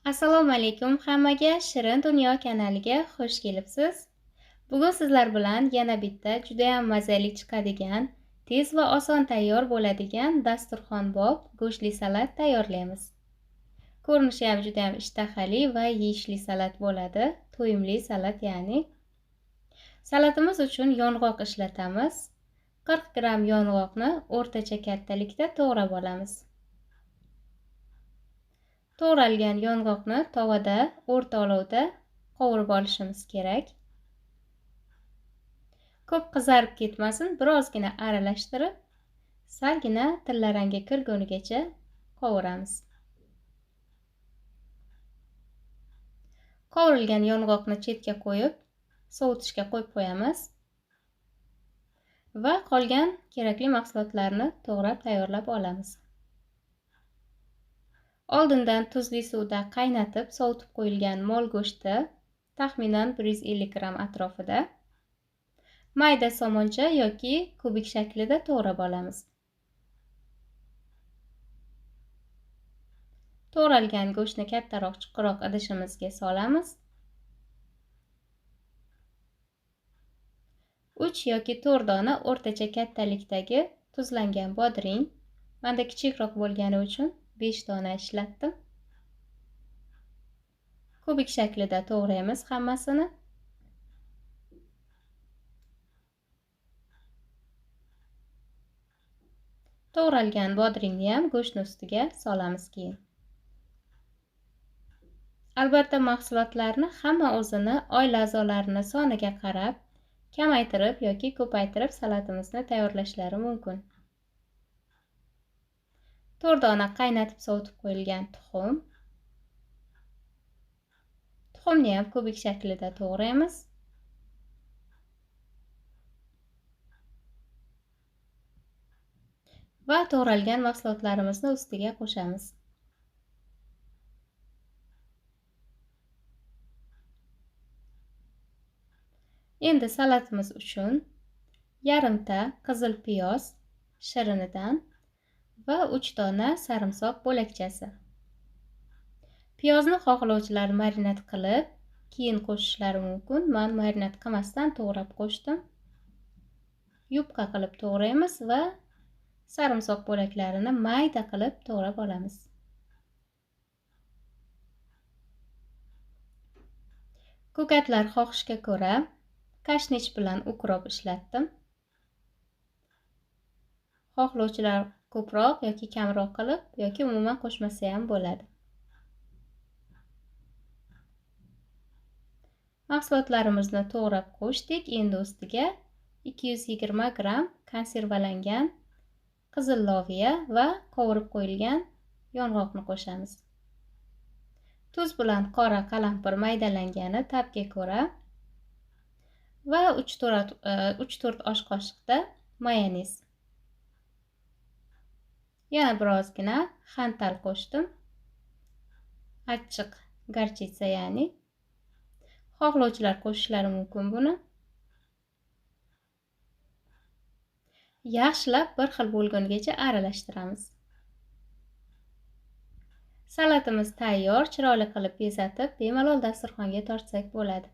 Assalomu alaykum hammaga, Shirin Dunyo kanaliga xush kelibsiz. Bugun sizlar bilan yana bitta juda ham mazali chiqadigan, tez va oson tayyor bo'ladigan dasturxonbop go'shtli salat tayyorlaymiz. Ko'rinishi ham juda ham ishtahali va yeyishli salat bo'ladi, to'yimli salat ya'ni. Salatimiz uchun yong'oq ishlatamiz. 40 gramm yong'oqni o'rtacha kattalikda to'g'rab olamiz. To'g'ralgan yong'oqni tovada o'rta olovda qovurib olishimiz kerak. Ko'p qizarib ketmasin, birozgina aralashtirib, salgina tilla rangga kirgunigacha qovuramiz. Qovurilgan yong'oqni chetga qo'yib, sovutishga qo'yib qo'yamiz va qolgan kerakli mahsulotlarni to'g'rab tayyorlab olamiz. Oldindan tuzli suvda qaynatib sovutib qo'yilgan mol go'shti taxminan 150 gramm atrofida mayda somoncha yoki kubik shaklida to'g'rab olamiz. To'g'ralgan go'shtni kattaroq chuqurroq idishimizga solamiz. 3 yoki 4 dona o'rtacha kattalikdagi tuzlangan bodring, menda kichikroq bo'lgani uchun 5 dona ishlatdim. Kubik shaklida to'g'raymiz hammasini. To'g'ralgan bodringni ham go'shtning ustiga solamiz keyin. Albatta mahsulotlarni hamma o'zini oila a'zolarini soniga qarab kamaytirib yoki ko'paytirib salatimizni tayyorlashlari mumkin. 4 dona qaynatib sovutib qo'yilgan tuxum. Tuxumni ham kubik shaklida to'g'raymiz. Va to'g'ralgan mahsulotlarimizni ustiga qo'shamiz. Endi salatimiz uchun yarimta qizil piyoz shirinidan va 3 dona sarimsoq bo'lakchasi. Piyozni xohlovchilar marinad qilib, keyin qo'shishlari mumkin. Men marinad qilmasdan to'g'rab qo'shdim. Yupqa qilib to'g'raymiz va sarimsoq bo'laklarini mayda qilib to'g'rab olamiz. Ko'katlar xohishga ko'ra kashnich bilan ukrop ishlatdim. Xohlovchilar ko'proq yoki kamroq qilib yoki umuman qo'shmasa ham bo'ladi. Mahsulotlarimizni to'g'rab qo'shdik. Endi ustiga 220 gramm konservalangan qizil loviya va qovurib qo'yilgan yong'oqni qo'shamiz. Tuz bilan qora qalampir maydalangani ta'bga ko'ra va 3-4 osh qoshiqda mayonez. Yana birozgina xantal qo'shdim. Achchiq gorchitsa ya'ni. Xohlovchilar qo'shishlari mumkin buni. Yaxshilab bir xil bo'lgungacha aralashtiramiz. Salatimiz tayyor, chiroyli qilib bezatib, bemalol dasturxonga tortsak bo'ladi.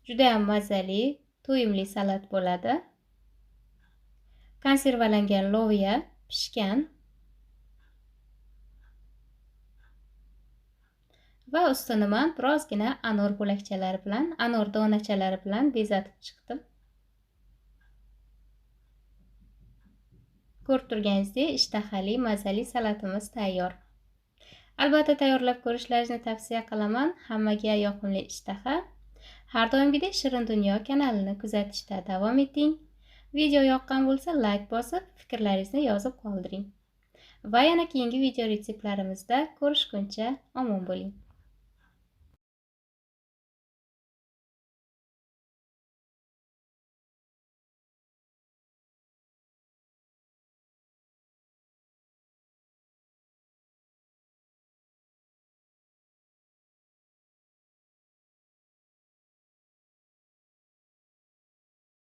Juda ham mazali, to'yimli salat bo'ladi. Konservalangan loviya pishgan va ustini men birozgina anor bo'lakchalari bilan, anor donachalari bilan bezatib chiqdim. Ko'rib turganingizdek, ishtahali, mazali salatimiz tayyor. Albatta tayyorlab ko'rishlaringizni tavsiya qilaman. Hammaga yoqimli ishtaha. Har doimgidek Shirin Dunyo kanalini kuzatishda davom eting. Video yoqqan bo'lsa, like bosib, fikrlaringizni yozib qoldiring. Va yana keyingi video retseptlarimizda ko'rishguncha omon bo'ling.